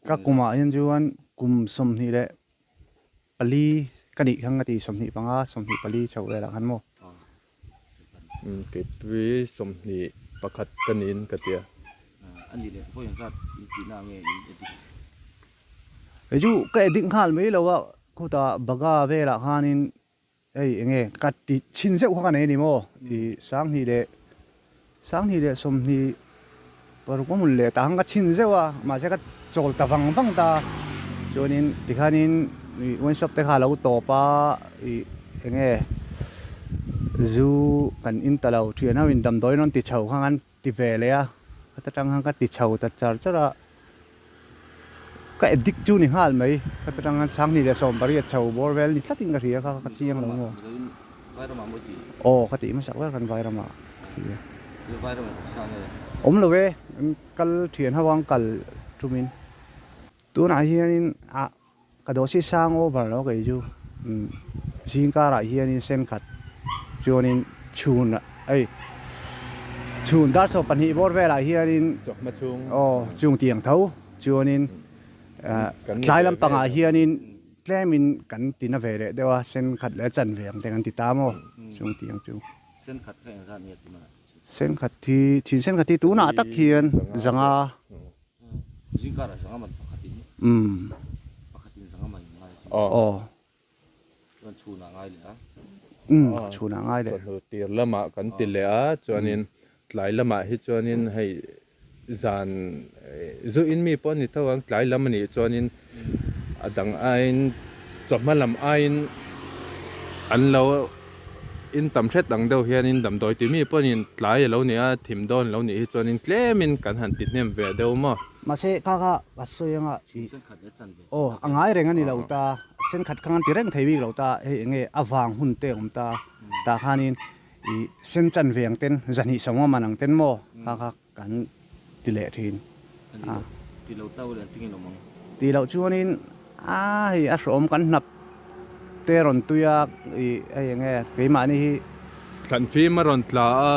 Ka kumah hian chuan kum 24 ka nih khan ka ti 25, 24 chho velah khan maw. Keipui 21 ka niin ka tia. A nih leh vawi ang zat in tihna nge in edit? Hei chu ka edit nghal mai lo a, khutah baga velah khanin hei enge ka ti chhin zeuh kha ka nei a ni maw? I sanghnih leh sanghnih leh 26 a hmun leh tah khan ka chhin zeuh a, mahse ka chawl ta vang vang ta. Chuanin tikhanin i wine shop te kha a lo tawp a, i enge zu kan in ta lo, thian ho in damdawi rawn ti chho kha khan ti ve leh a, khata tang khan ka ti chho ta char char a, ka addict chu ni nghal mai, khata tang khan 2018 chho bawr vel ni tlatin ka hria kha ka chiang lo maw? Aw ka tih hmasak ber khan Vairamah ka ti a. Awm lo e, kal thian ho ang kal tumin tunah hianin ah Ka dawh si sang over lo kei chu zing karah hianin sen khat chuanin chhun ei chhun dar 12 bawr velah hianin Chawhma chhung aw chung tiang tho chuanin tlai lampangah hianin tlemin kan ti na ve leh deuh a sen khat leh chan ve ang te kan ti ta maw chung tiang chu. Sen khat kha engzat nge tunah? Sen khat hi chin sen khat hi tunah tak hian zanga. Zingkarah zanga man pakhatin pakhatin zanga man ngai a si. Aw. Chuan chhunah ngai leh a. Umm chhunah ngai leh. Chawhnu tir lamah kan ti leh a, chuanin tlai lamah hi chuanin hei zan zu in mi pawh a ni tho ang, tlai lam a nih chuanin a dang aiin chawhma lam aiin an lo in tam hret ang deuh hianin damdawi ti mi pawhin tlai a lo ni a, thim dawn a lo nih hi chuanin tlemin kan han ti hnem ve deuh maw? Mahse kha kha ka sawi anga i aw a ngai reng a ni lo ta, sen khat kha an ti reng thei bik lo ta, hei enge a vang hun te awm ta, tah khanin i sen chan ve ang ten zahnih sawm a man ang ten maw kha kha kan ti leh thin a. Ti lo tau leh an ti ngei awm ang. Ti loh chuanin a hei a hrawm kan hnap te rawn tui a i hei enge keimahni hi. Thlan fim a rawn tla a,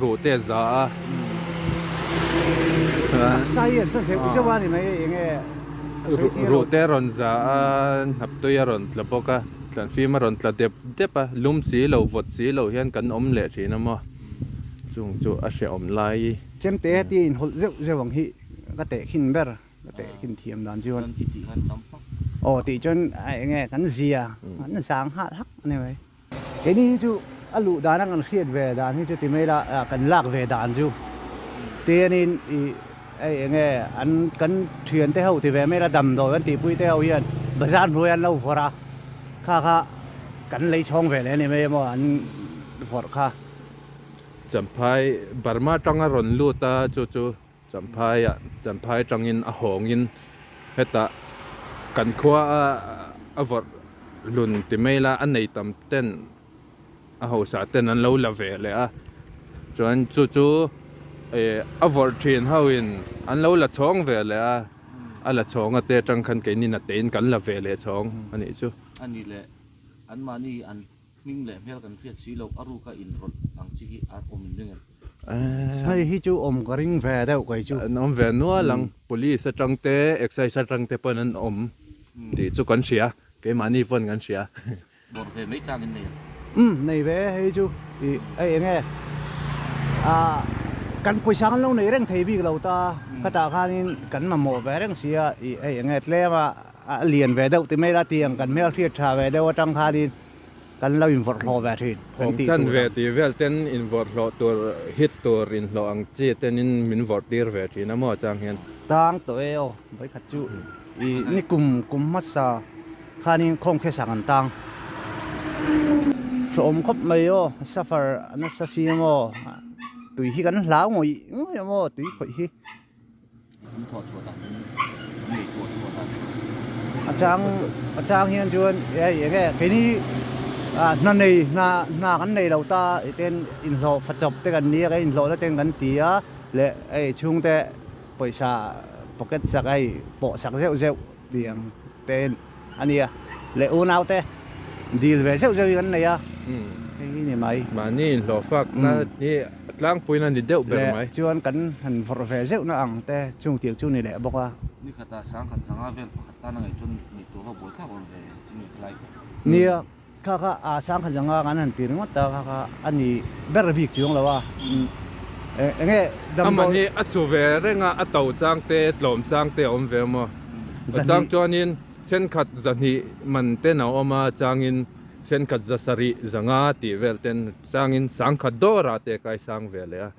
ruh te a za a. Taksa hi a za zeuh zeuh a ni mai hei enge a sawi thei a. Ruh te a rawn za a, hnap tui a rawn tla bawk a, thlan fim a rawn tla dep dep a, lum si lo vawt si lo hian kan awm leh thin a maw. Chung chu a hrehawm lai. Chemte tia inhawlh zeuh zeuh ang hi ka tehkhin ber, ka tehkhin thiam dan chuan. Kan ti tih khan tam fak. Aw tih chuan eng nge kan zia kan zang nghal hak a ni mai. Keini hi chu a luh dana kan hriat ve dan hi chu ti mai la kan lak ve dan chu tianin i hei eng nge an kan thiante ho ti ve mai la damdawi kan tihpui te ho hian bazar hnuai an lo vawrh a kha kha kan lei chhawng ve leh a ni mai emaw an vawrh kha. Champhai Burma tanga rawn lut a chu chu Champhai ah Champhai tangin a hawngin hetah kan khua a a vawrh hlun ti mai la a nei tam ten a hausa ten an lo la ve leh a chuan chu chu eh a vawrh thin ho in an lo la chhawng ve leh a a la chhawng a te atang khan keini na tein kan la ve leh chhawng a nih chu. A nih leh anmahni an Hming leh hmel kan hriat si loh a ruka inrawlh ang chi hi a awm in ring em? Hei hi chu awm ka ring ve deuh kei chu. An awm ve nual ang. Police atang te, excise atang te pawn an awm tih chu kan hria. Keimahni pawn kan hria. Bawrh ve mai chang in nei em? Umm nei ve hei chu i hei enge ah kan pawisa kan lo nei reng thei bik lo ta khatah khanin kan mamawh ve reng sia i hei enge tlem a a lian ve deuh ti mai la tiang kan hmel hriat tha ve deuh atang khanin kan lo invawrh hlawh ve thin kan tih tur ve tih vel ten invawrh hlawh tur hit tur inhlawh ang chi tenin min vawrh tir ve thin a maw chang hian. Tang tawh e aw vawikhat chu i ni kum kum hmasa khanin khawng khe sang an tang hlawm khawp mai aw suffer a nasa si a maw tui hi kan hlau ngawih ngawih a maw tui khawih hi. An thawh chhuah dan in an nei tuah chhuah dan. A chang a chang hian chuan hei enge keini hna nei hna hna kan nei lo ta i ten inhlawh fa chawp te kan nia kan inhlawh na ten kan ti a leh hei chhungte pawisa pocket sak hei pawh sak zeuh zeuh tih ang te a nia leh unau te dil ve zeuh zeuh hi kan nei a hei hi ni mai. Mahni inhlawh fak na hi a tlangpuiin a ni deuh ber mai. Leh chuan kan han vawrh ve zeuh na ang te chung tiang chu ni leh bawk a. Ni khata sangkhat zanga vel pakhat tan a ngaih chuan ni tur ho buai thlak awm ve thing leh khalai kha. Nia, kha kha a sangkhat zanga kan han ti ringawt a, kha kha a ni ber bik chuang lo a, eng nge damdawi. Amah hi a su ve reng a, a to chang te, tlawm chang te a awm ve maw? A chang chuanin thenkhat zahnih man ten a awm a, changin thenkhat zasarih zanga tih vel ten changin sangkhat dawrah te kai sang ve leh a.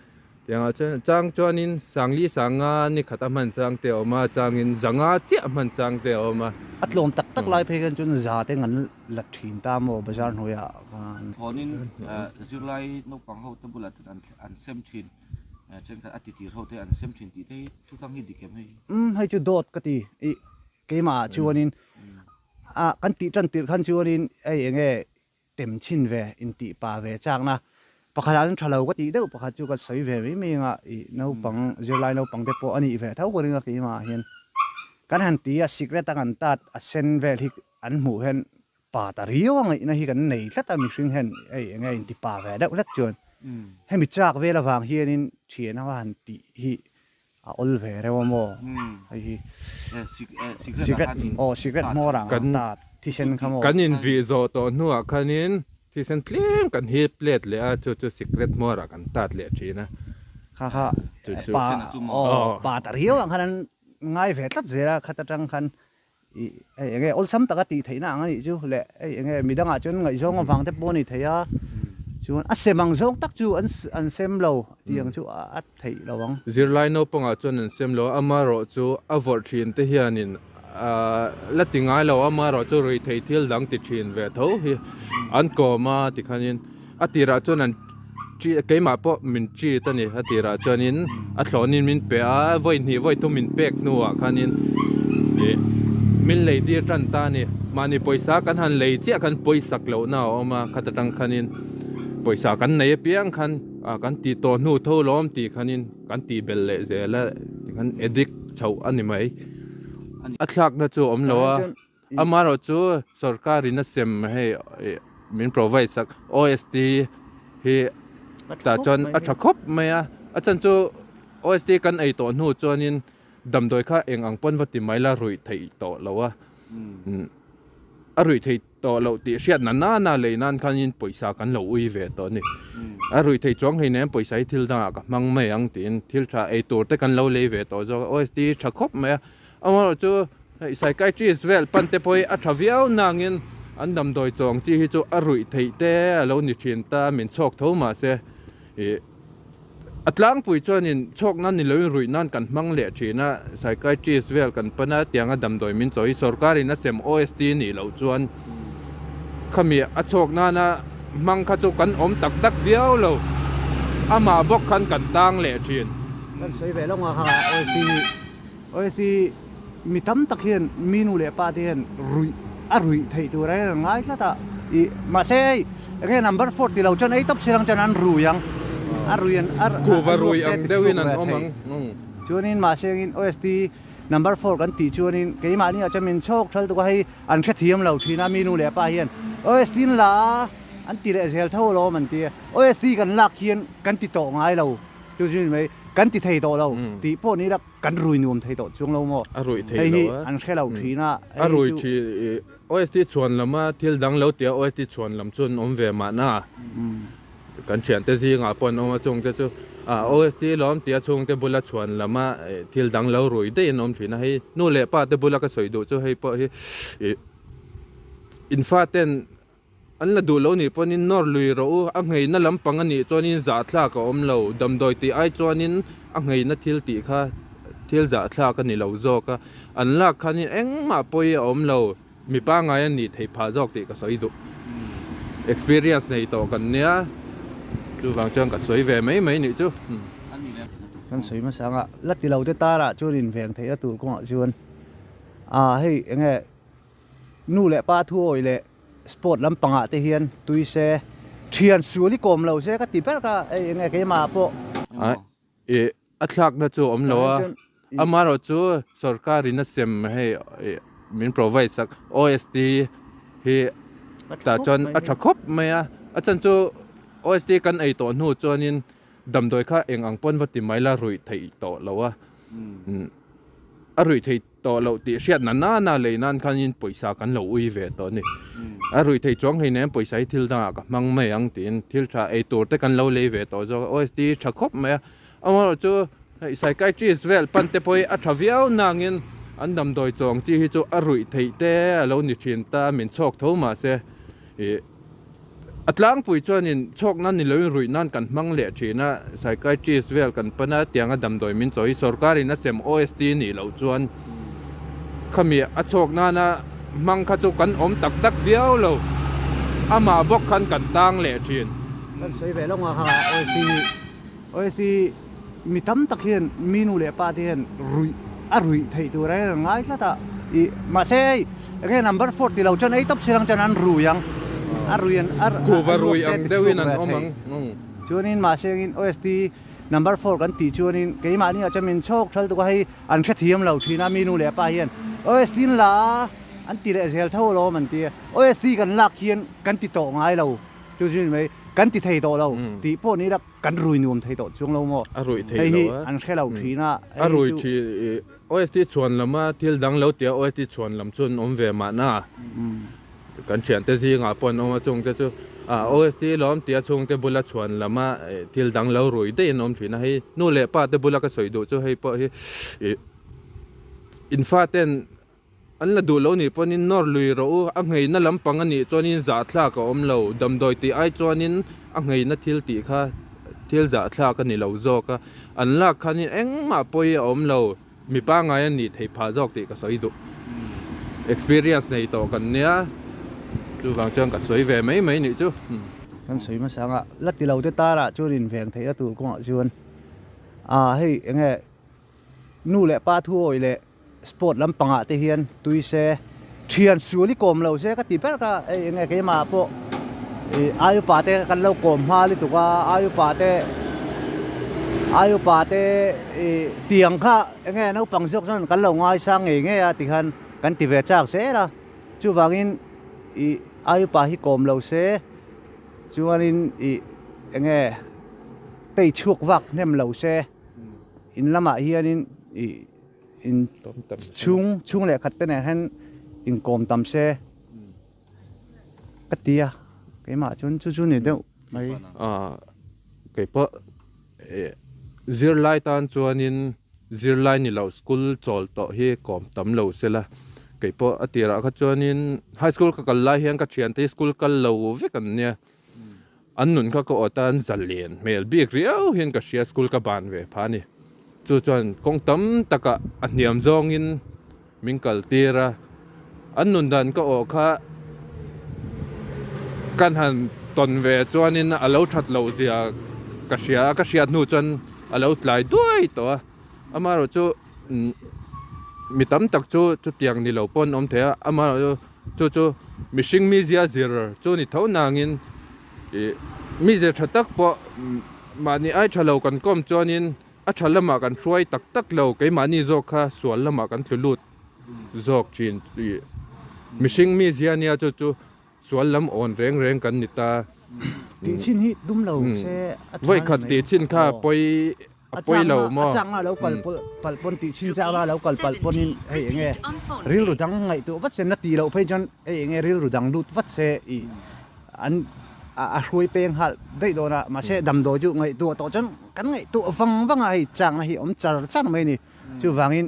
Tiangah chuan chang chuanin sangli sanga ni khat a hman chang te a awm a, changin zanga chiah a hman chang te a awm a. A tlawm tak tak lai phei khan chuan za te ngan la thin ta maw bazar hnuaiah khan. Thawnin zirlai naupang ho te bulah ten an sem thin, thenkhat a titir ho te an sem thin tih te hi thuthang hi dik em hei? Umm hei chu dawt ka ti, ih keimah ah chuanin ah kan tih tan tirh khan chuanin hei enge tem chhin ve, intih pa ve chakna pakhat ah chuan tha lo ka tih deuh pakhat chu ka sawi ve mai mai anga ih naupang zirlai naupang te pawh a nih ve tho ka ring a keimah ah hian kan han ti a sikret a kan tat a sen vel hi an hmuh hian pa ta riau a ngaihna hi kan nei tlat a mihring hian hei enge inti pa ve deuh hlek chuan hemi chak vel avang hianin thian ho han tih hi a awl ve reuh a maw hei hi secret aw secret hmawr ang kan tat thisen kha maw. Kan invih zawh tawh hnuah khanin thisen tlem kan hip let leh a chu chu secret hmawrah kan tat leh thin a. Kha kha pa aw pa ta riau ang khan an ngai ve tlat zel a khat atang khan i hei enge awlsam taka tih theihna ang a nih chu le hei enge midangah chuan ngaihzawng avang te pawh a ni thei a chuan a sem ang zawng tak chu an an sem lo tih ang chu a theih lo ang. Zirlai naupangah chuan an sem lo a, amaherawh chu a vawrh thin te hianin la ti ngai lo, amaherawh chu ruihtheih thil dang ti thin ve tho hi an kawm a tikhanin a tirah chuan an chi keimah pawh min treat a ni a tirah chuanin a thlawnin min pe a vawi hnih vawi thum min pek hnuah khanin ih min lei tir tan ta a ni mahni pawisa kan han lei chiah khan pawisak lohna a awm a khat atang khanin pawisa kan nei apiang khan ah kan tih tawh hnu tho lawm tih khanin kan tih belh leh zel a tikhan addict chhoh a ni mai a thlakna chu a awm lo a. Amaherawhchu sorkarin a sem hei min provide sak OST hi tah chuan a tha khawp mai a, a chhan chu OST kan ei tawh hnu chuanin damdawi kha eng ang pawn va ti mai la ruih theih tawh lo a, a ruih theih tawh loh tih hriat na nana lei nan khanin pawisa kan lo ui ve tawh a ni. A ruih theih chuang hleinem pawisa hi thil dangah ka hmang mai ang tiin thil tha ei tur te kan lo lei ve tawh zawk a, OST hi tha khawp mai a. Amaherawhchu hei psychiatrist vel pan te pawh hi a tha viau nangin an damdawi chawng chi hi chu a ruih theih te a lo ni thin ta min chhawk tho mahse ih a tlangpui chuanin chhawk nan ni loin ruih nan kan hmang leh thin a psychiatrist vel kan pan a tianga damdawi min chawi hi sorkarin a sem OST nih loh chuan khami a chhawk nana hmang kha chu kan awm tak tak viau lo amah bawk khan kan tang leh thin. Kan sawi ve lawng a kha OST hi. Oesi mi tam tak hian mi nu leh pa te hian ruih a ruih theih tur a hian an ngai tlat a, ih mahse hei enge number four ti lo chuan ei tawp silang chuan an rui ang, a rui an a Kuhva rui luak te ang ti deuhin chhuak an ve awm thei. ang. Chuanin mahse engin OST number four kan tih chuanin keimahni ah chuan min chhawk thal tuk a, hei an hrethiam lo thin a mi nu leh pa hian OST an la a an ti leh zel tho alawm an ti a, OST kan lak hian kan ti tawh ngai lo. Chu chu ni mai, kan ti thei tawh lo tih pawh ni ila kan rui nuam thei tawh chuang lo maw? A rui thei Hei lo hi a. an hre lo thin a, A hei rui chu. thi OST chhuan lam a thil dang lo tia OST chhuan lam chu an awm ve mahna kan thiante zingah pawh an awm a chungte chu ah OST lawm tia chhungte bula chhuan lam a thil dang lo rui daih an awm thin a, hei nu leh pa te bula ka sawi duh chu hei pawh hi ih in faten An la duh lo nih pawhin nawr lui rawh u, a ngheina lampang a nih chuanin zahthlak a awm lo, damdawi tih ai chuanin a ngheina thil tih kha thil zahthlak a ni lo zawk a, an lak khanin engmah pawi a awm lo, mi pangngai a nih theih phah zawk tih ka sawi duh. Experience nei tawh kan nia, chuvang chuan ka sawi ve mai mai nih chu. Kan sawi hmasa anga la ti lo te tarah chuan inveng theihna tur kawngah chuan ah hei enge Nu leh pa thuawi leh sport lampangah te hian tui se, thian sual i kawm lo se ka ti ber kha, hei enge keimah pawh. Ai, ih, a thlakna chu a awm lo a, amaherawh chu sorkarin a sem hei min provide sak OST hi tah chuan a tha khawp mai a, a chhan chu OST kan ei tawh hnu chuanin damdawi kha eng ang pawn va ti mai la ruih theih tawh lo a. A ruih theih tawh loh tih hriat na na na lei nan khanin pawisa kan lo ui ve tawh a ni. A ruih theih chuang hei nen pawisa hi thil dangah ka hmang mai ang tiin thil tha ei tur te kan lo lei ve tawh zawk a, OST hi tha khawp mai a. Amaherawhchu chu hei psychiatrist vel pan te pawh hi a tha viau nangin an damdawi chuang chi hi chu a ruih theih te a lo ni thin ta min chhawk tho mahse ih A tlangpui chuanin chhawk nan ni loin ruih nan kan hmang leh thin a, psychiatrist vel kan pan a, tianga damdawi min chawi sorkarin a sem OST nih loh chuan khami a chhawk nana hmang kha chu kan awm tak tak viau lo, amah bawk khan kan tang leh thin. Kan sawi ve lawng a kha OST hi OST mi tam tak hian mi nu leh pa te hian ruih a ruih theih tur a hian an ngai tlat a ih mahse hei enge number four ti lo chuan ei tawp silang chuan an rui ang a rui an a Kuhva rui ang deuhin an awm ang. Chuanin mahse engin OST number four kan tih chuanin keimahni ah chuan min chhawk thal tuk a hei an hrethiam lo thin a mi nu leh pa hian OST an la a an ti leh zel tho alawm an ti a OST kan lak hian kan ti tawh ngai lo chu chu ni mai kan ti thei tawh lo tih pawh ni ila Kan rui nuam thei tawh chuang lo maw? A rui thei lo a. Hei hi an hre lo thin a. A rui thi OST chhuan lam a thil dang lo tia OST chhuan lam chu an awm ve mahna. Kan thiante zingah pawh an awm a chungte chu OST lawm tia chhungte bula chhuan lam a thil dang lo rui daih an awm thin a. Hei nu leh pa te bula ka sawi duh chu hei pawh hi in faten An la duh lo nih pawhin nawr lui rawh u, a ngheina lampang a nih chuanin zahthlak a awm lo, damdawi tih ai chuanin a ngheina thil tih kha thil zahthlak a ni lo zawk a, an lak khanin engmah pawi a awm lo, mi pangngai a nih theih phah zawk tih ka sawi duh. Experience nei tawh kan nia, chuvang chuan ka sawi ve mai mai nih chu. Kan sawi hmasa anga la ti lo te tarah chuan inveng theihna tur kawngah chuan a hei enge nu leh pa thuawi leh Sport lampangah te hian tui se thian sual i kawm lo se ka ti ber kha hei enge keimah pawh ih ai upa te kan lo kawm hma lutuk a ai upa te ai upa te ih tiang kha enge naupang zawk chuan kan lo ngaisang ngei ngei a tikhan kan ti ve chak zel a chuvangin ih ai upa hi kawm lo se chuanin ih enge tei chhuak vak hnem lo se in lamah hianin ih. In chhung chhung leh khat te nen hian inkawm tam se ka ti a, keimah chuan chu chu ni deuh mai. Kei pawh zirlai tan chuanin zirlai ni lo school chawl tawh hi kawm tam lo se la, kei pawh a tirah kha chuanin high school ka kal lai hian ka thiante hi school kal lo vek an nia, An nun kha ka awt a, an zalen hmel bik riau hian ka hria, school ka ban ve pha a ni. Chu chuan kawng tam takah a hniam zawngin min kal tir a, an nun dan ka awh kha kan han tawn ve chuanin a lo that loh zia ka hria a, ka hriat hnu chuan a lo tlai duai tawh a, amaherawhchu mi tam tak chu chutiang ni lo pawh an awm thei a, amaherawhchu. Chu chu mihring mizia zir chu ni tho nangin ih mizia tha tak pawh mahni ai tha lo kan kawm chuanin a tha lamah kan hruai tak tak lo keimahni zawk kha sual lamah kan tlu lut zawk thin ih mihring mizia nia chu chu sual lam awn reng reng kan ni ta. Tih chhin hi dum lo se a tha Vawikhat tih chhin kha pawi A pawi lo maw? A changna lo kal palh pawn tih chhin changna lo kal palh pawnin hei enge rilru dang ngaihtuah vat se na tih loh phei chuan hei enge rilru dang lut vat se ih an a hruai peng nghal daih dawn a mahse damdawi chu ngaihtuah tawh chuan kan ngaihtuah vang vang a hei changna hi awm char char mai a ni chuvangin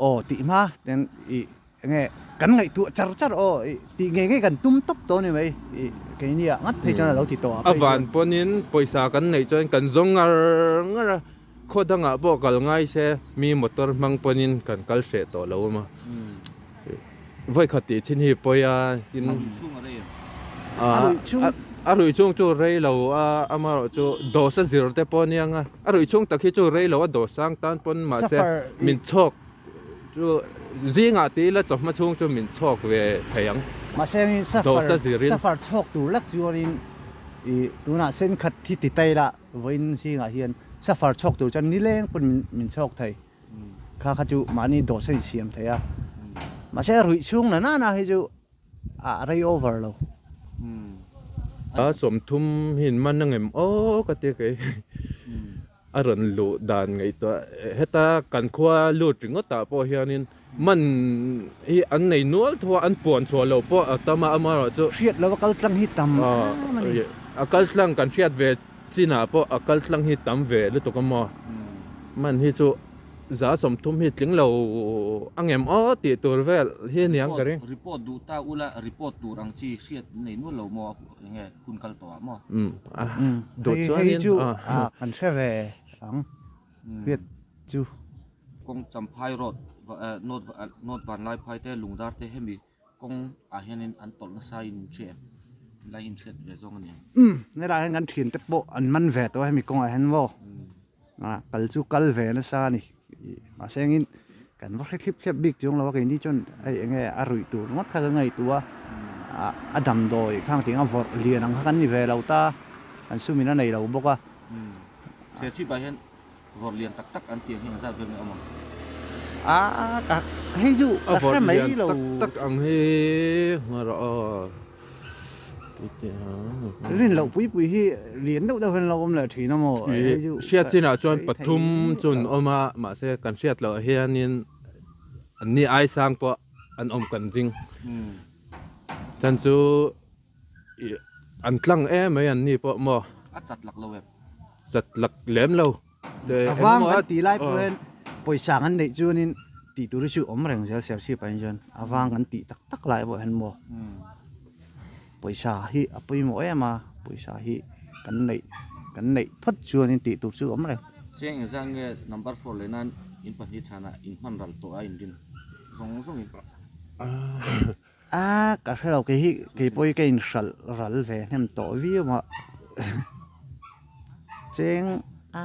aw tih hma ten ih Enge kan ngaihtuah char char aw i tih ngei ngei kan tum tawp tawh a ni mai i keini ah ngat phei chuan a lo ti tawh ah phei chuan. A van pawnin pawisa kan neih chuan kan zawng ngar ngar a, khaw dangah pawh kal ngai se mi motor hmang pawnin kan kal hreh tawh lo a maw. Vawikhat tih chin hi pawi a in a ruih chhung chu rei lo a amaherawh chu dawsa zir te pawh a nia nga a ruih chhung tak hi chu rei lo a dawsang tan pawn mahse min chhawk Chu zingah ti ila chawhma chhung chu min chhawk ve thei ang. Mahse engin Dawsa zirin. Safar chhawk tur lek chuanin i tunah sen khat hi ti ta ila vawiin zingah hian safar chhawk tur chuan nileng pawn min chhawk thei. Kha kha chu mahni dawsa insiam thei a. Mahse ruih chhung na nana hi chu a rei over lo. A 30 hi in man angem aw ka ti a kei. A rawn luh dan ngaihtuah heta kan khua lut ringawt ah pawh hianin man hi an nei nual tho a, an puan chhuah loh pawh a tam a, amaherawhchu Hriat lova kal tlang hi tam em a ni. A kal tlang kan hriat ve chinah pawh a kal tlang hi tam ve lutuk a maw? Man hi chu 30% hi tling lo angem aw tih tur vel hi a niang ka ring. Report duh ta ula report tur ang chi hriat nei nual lo maw enge hun kal tawh ah maw? Duh chuanin hei chu kan hre ve ang hriat chu. Kawng Champhai road North Vanlaiphai te Lungdar te hemi kawng ah hianin an tawlh nasa in hria em? Helai hi in hriat ve zawng a ni ang. Helai hian kan thian te pawh an man ve tawh a hemi kawngah hian maw kal chu kal ve nasa a ni. Mahse engin kan va hre thlip thlep bik chuang lo a keini chuan hei enge a ruih tur ngawt kha ka ngaihtuah a, a damdawi khang tih anga vawrh lian ang kha kan ni ve lo ta, kan sumin a nei lo bawk a. Serchhip ah hian Vawr lian tak tak an tiang hi engzat vel nge awm ang? A ka hei chu A ka vawr hre mai lian lo. tak tak ang hi nga rawh aw ti teh a. Rin loh pui pui hi lian deuh deuh hian lo awm leh thin a maw? Hei chu Hriat ka chinah chuan sawi thei pathum chun lo. awm a, mahse kan hriat loh hianin an ni ai sang pawh an awm kan ring. Chan chu an tlang em mai an ni pawh maw? A chat lak lo em? Chat lak lem lo. A vang kan tih lai pawh hian pawisa kan neih chuanin tih tur hi chu awm reng zel serchhip ah hian chuan a vang kan tih tak tak lai pawh hian maw pawisa hi a pawimawh em a pawisa hi kan neih kan neih phawt chuanin tih tur chu awm reng. Cheng engzah nge number four leh nan in pahnih chhanah in hman ral tawh a inrin zawng zawngin. A ka hre lo kei hi kei pawh hi ka in hralh ral ve hnem tawh viau a cheng a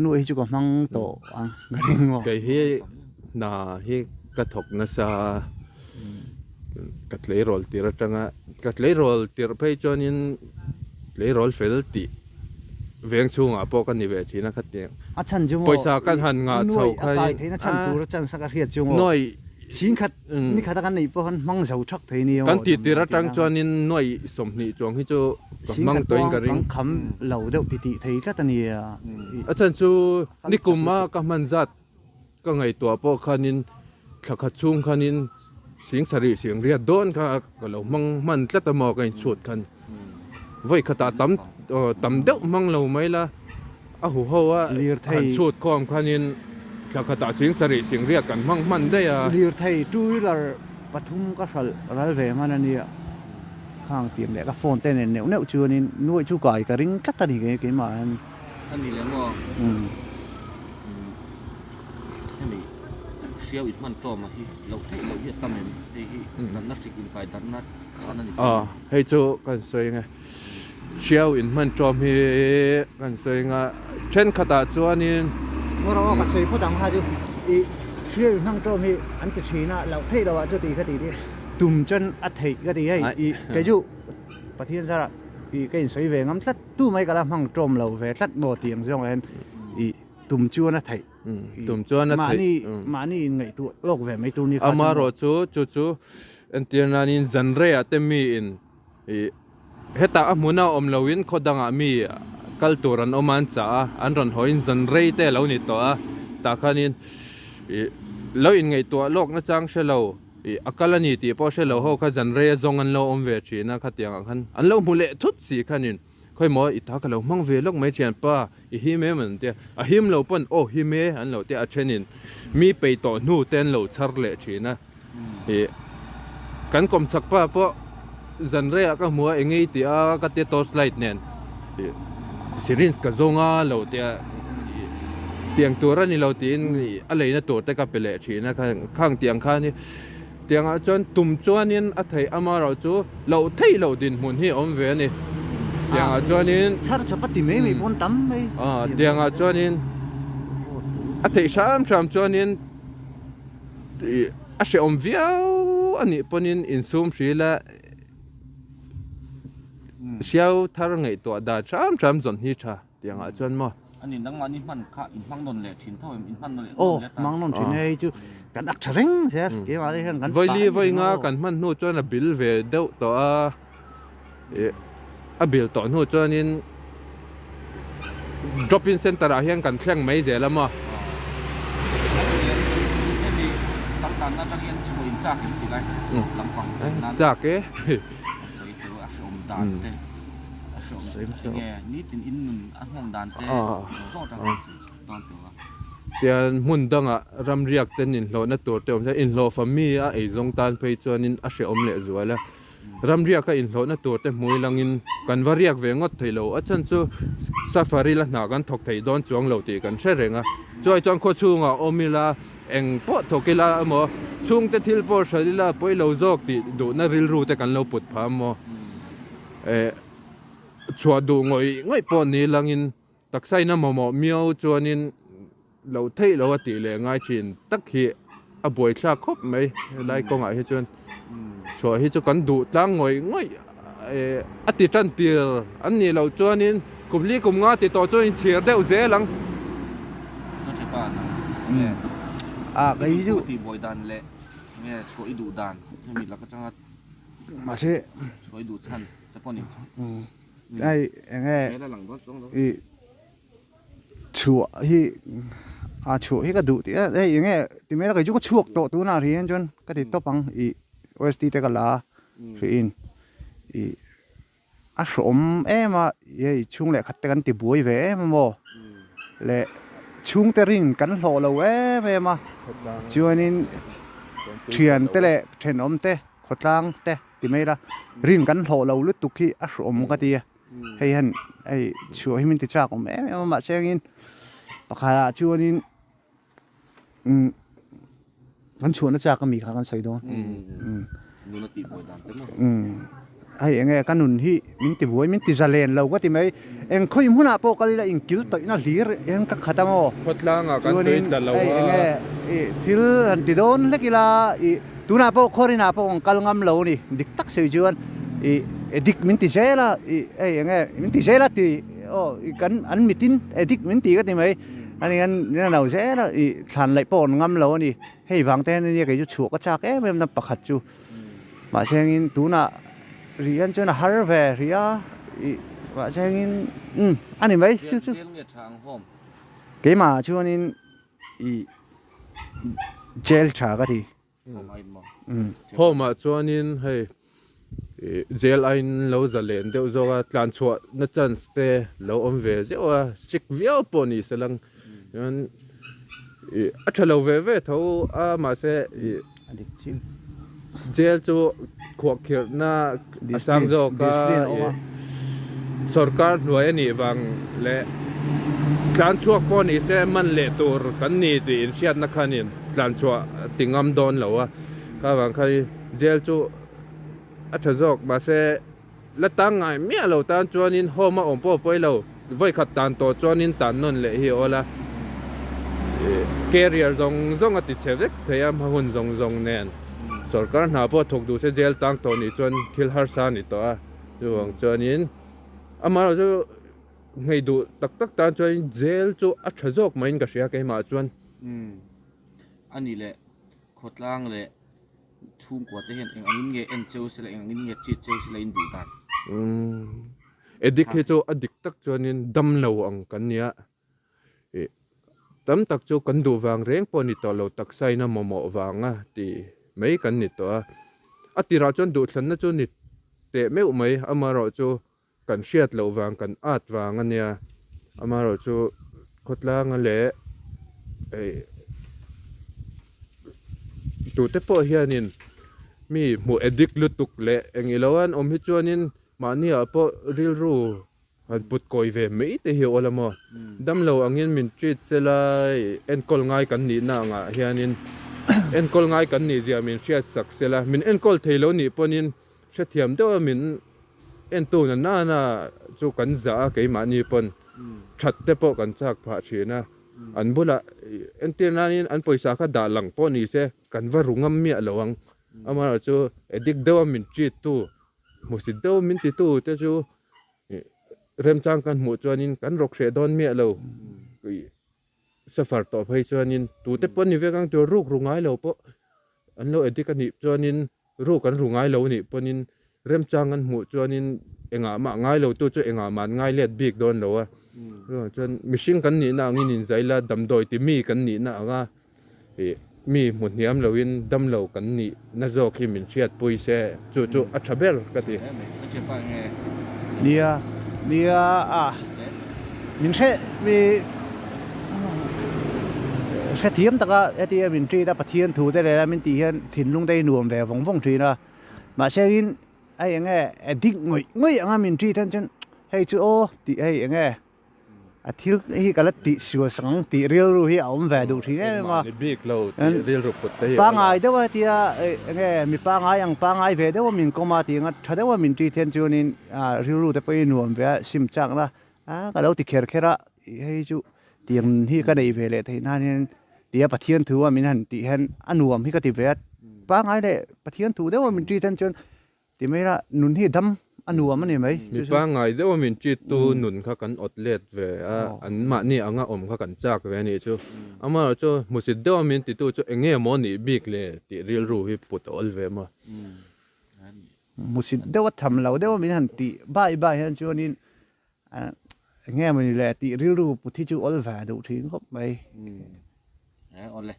nuaih hi chu ka hmang tawh ang ka ring maw. Kei hi hna hi ka thawk nasa a ka tleirawl tir atanga ka tleirawl tirh phei chuanin tleirawl fel tih veng chhungah pawh ka ni ve thin a khatiang A chhan chu maw pawisa kan han ngah chho nuaih a kha kai hi theihna chhan a tur a chance a ka hriat chu maw nuaih Singkhat nikhat a kan neih pawh khan hmang zo thak thei nia Kan maw tih tir damdawi atang tihna. chuanin nuaih 20 chuang hi chu ka hmang Singkhat tawhin pawh ka ring. kan kham lo deuh ti tih thei tlat a nia. A chhan chu Kal chak nikum a lutuk. ka hman zat ka ngaihtuah pawh khanin thla khat chhung khanin sing sarih sing riat dawn kha ka lo hmang hman tlat a maw ka inchhut khan. Vawi khatah tam tam deuh hmang lo mai la. A huho a han chhut khawm khanin thla khatah sing sarih sing riat kan hmang hman daih a. Lirthei two wheeler pathum ka hralh ral ve hman a nia. Khang tiang leh ka phone te nen neuh neuh chuanin nuaih chu kai ka ring tlat a ni kei keimah hian. A ni leh maw? Hemi hriau in hman tawm a hi loh theih loh hi a tam em? Hei hi natna hrik inkai darhna chhan a ni thei em? Hei chu kan sawi ang e. Hriau in hman ṭawm hi kan sawi anga ṭhenkhatah chuanin. Ngaw rawh aw ka sawi phawt ang kha chu i hriau in hmang ṭawm hi an ti ṭhin a, loh theih loh ah chu ti kha ti ti tum chuan a theih ka ti hei i kei chu Pathian zarah i ka insawi ve ngam tlat tu mai ka la hmang ṭawm lo ve tlat maw tih ang zawngah hian i tum chuan a theih tum chuan a theih mahni mahni in ngaihtuah lawk ve mai tur ni kha chu maw. Amaherawhchu chu chu entir nanin zanreiah te miin Ih, hetah a hmuna awm loin khaw dangah mi kal tur an awm a, an chah a, an rawn hawiin zan rei te a lo ni tawh a, tah khanin ih lo inngaihtuah lawk nachang hre lo, ih a kal a ni tih pawh hre lo ho kha zan rei a zawng an lo awm ve thin a, khatiang ah khan an lo hmu leh thut si khanin khawimaw i ta ka lo hmang ve lawk mai thianpa i him em an tia, a him lo pawn aw him e an lo tia, a thenin mi peih tawh hnu te an lo chhar leh thin a. Ih kan kawmchhak pa pawh zan reiah ka hmu a eng ei tih a ka tia torch light nen ih syringe ka zawng a lo tia ih tiang tur a ni lo tiin ih a leina tur te ka pe leh thin a khang tiang khan hi tiangah chuan tum chuanin a theih amaherawh chu loh theih loh dinhmun hi a awm ve a ni tiangah chuanin chhar chhawp a ti mai mai pawn tam mai tiangah chuanin a theih hram hram chuanin. A hrehawm viau a nih pawhin insum hril a hriau thar ngaihtuah dan hram hram zawn hi tha tih angah chuan maw. A ni nangmahni hman kha in hmang nawn leh thin tho em in hman nawn leh Aw hmang nawn thin hei chu kan ak tha reng zel keimah te hian kan Vawi li vawi nga kan hman hnu chuan a bil ve deuh tawh a. Ih a bil tawh hnu chuanin Drop in center ah hian kan thleng mai zel a maw. Chak e. Tian hmun dangah ramriak ten inhlawhna tur te awm se inhlawhfa mi a eizawng tan phei chuanin a hrehawm leh zual a. Ramriaka inhlawhna tur te hmui langin kan va riak ve ngawt thei lo. A chhan chu safari la hna kan thawk thei dawn chuang lo tih kan hre reng a. Chuai chuan khaw chhungah awm ila, eng pawh thawk ila emaw, chhungte thil pawh hral ila pawi lo zawk tih duhna rilru te kan lo put phah maw? Eh, chhuah duh ngawih ngawih pawh ni langin taksaina mamawh miau chuanin Lo theih lo a tih leh ngai thin tak hi a buaithlak khawp mai helai kawngah hi chuan chhuah hi chu kan duh tlang ngawih ngawih a ti tan tir an nih loh chuanin kum li kum nga ti tawh chuan inchhir deuh zel ang. Chhuah hi a chhuah hi ka duh tih a hei enge ti mai la kei chu ka chhuak tawh tunah ri hian chuan ka ti tawp ang ih OST te ka la a hriin ih a hrawm em a hei chhung leh khat te kan ti buai ve em a maw leh chhungte rin kan hlawh lo em em a chuanin thian te leh thenawm te khawtlang te ti mai la rin kan hlawh lo lutuk hi a hrawm ka ti a. Hei hian hei chhuah hi min ti chak awm em em a mahse engin pakhatah chuanin umm kan chhuahna chak ami kha kan sawi dawn umm umm hei enge ka nun hi min ti buai min ti zalen lo ka ti mai eng khawi hmunah pawh kal ila inkil tawihna hlir hian ka khat a maw chuanin hei enge ih thil han ti dawn hlek ila ih Tunah pawh khuarinah pawh kan kal ngam lo a ni. Dik tak sawi chuan ih edik min ti zel a, ih hei eng nge min ti zel a ti aw ih kan an mitin edik min ti ka ti mai. Ani an min a lo zel a, ih thlan laih pawh kan ngam lo a ni. Hei vang te hian ania kei chu chhuah ka chak em em na pakhat chu. Mahse engin tunah rih hian chuan a har ve rih a, ih mahse engin umm a ni mai chu chu. Keimah chuanin ih jail tha ka ti. Home ah chuanin hei jail aiin lo zalen deuh zawk a tlan chhuah na chance te lo awm ve zeuh a strict viau pawh ni se lang chuan ih a tha lo ve ve tho a mahse ih jail chu khuahkhirhna a sang zawk a ih sorkar hnuai a nih vang leh tlan chhuak pawh ni se man leh tur kan ni tih inhriatna khanin. Tlan chhuah ti ngam dawn lo a, kha vang kha hi jail chu a tha zawk mahse la tang ngai miah lo tan chuanin home a awm pawh pawi lo, vawi khat tan tawh chuanin tan nawn leh hi a awl a, career zawng zawng a ti chhe vek thei a hma hun zawng zawng nen sorkar hna pawh thawk duh se jail tang tawh nih chuan thil harsa a ni tawh a, chuvang chuanin amaherawhchu Ngei duh tak tak tan chuan jail chu a tha zawk maiin ka hria keimah chuan. Umm. Ani leh khawtlang leh chhungkua te hian eng angin nge en cheu sela eng angin nge treat cheu sela in duh dan? Umm. Edik hi chu a dik tak chuanin dam lo ang kan nia. Ih tam tak chu kan duh vang reng pawh ni tawh lo taksaina mamawh vanga ti mai kan ni tawh a. A tirah chuan duhthlanna chu ni teh meuh mai amaherawhchu chu Kan hriat loh vang, kan at vang a nia. Amaherawhchu khawtlanga leh tute pawh hianin mi hmuh addict lutuk leh eng ilo an awm hi chuanin mahniah pawh rilru han put kawi ve mai te hi a awl a maw. Damlo angin min treat se la, enkawl ngai kan nihna angah hianin enkawl ngai kan nih zia min hriat sak se la, min enkawl thei lo nih pawhin Hrethiam deuh a min entu na nana chu kan zah a, keimahni pawn that te pawh kan chak phah thin a, an bulah entir nanin an pawisa kha dah lang pawh ni se kan va ru ngam miah lo ang, amaherawhchu chu addict deuh a min treat tu, hmusit deuh a min ti tu te chu remchang kan hmuh chuanin kan rawk hreh dawn miah lo. Suffer tawh phei chuanin tute pawh ni vek ang tur ruk ru ngai lo pawh an lo addict a nih chuanin ruk an ru ngai lo a nih pawnin remchang an hmuh chuanin engah mah ngai lo tu chu engah mah an ngai let bik dawn lo a. Chuan mihring kan nihna angin inzai la, damdawi ti mi kan nihna anga ih mi hmu hniam loin damlo kan nihna zawk hi min hriatpui se chu chu a tha ber ka ti. Nia, nia a min hre mi hrethiam taka hetia min treat a Pathian thu te leh min tih hian thinlung te hi nuam ve vawng vawng thin a, mahse in Hei enge addict ngawih ngawih anga min treat hian chuan hei chu aw tih hei enge a thil hi ka la tih sual sak ang tih rilru hi a awm ve duh thin em em a. Pangai deuh a tia enge mi pangai ang pangai ve deuh a min kawm a tih anga tha deuh a min treat hian chuanin rilru te pawh hi nuam ve a sim chakna a ka lo ti kher kher a hei chu tiang hi ka neih ve leh theih nan hian tia Pathian thu a min han tih hian a nuam hi ka ti ve a, pangai leh Pathian thu deuh a min treat hian chuan ti mai ila nun hi dam a nuam a ni mai. Mi pangai deuh a min treat tu nun kha kan awt let ve a, an mahni anga awm kha kan chak ve a nih chu. Amaherawhchu hmusit deuh a min titu chu eng nge maw nih bik le tih rilru hi put a awl ve maw. Hmusit deuh a tham lo deuh a min han tih bai bai hian chuanin Eng nge mawni le tih rilru put hi chu awl ve duh thin khawp mai. Aw le.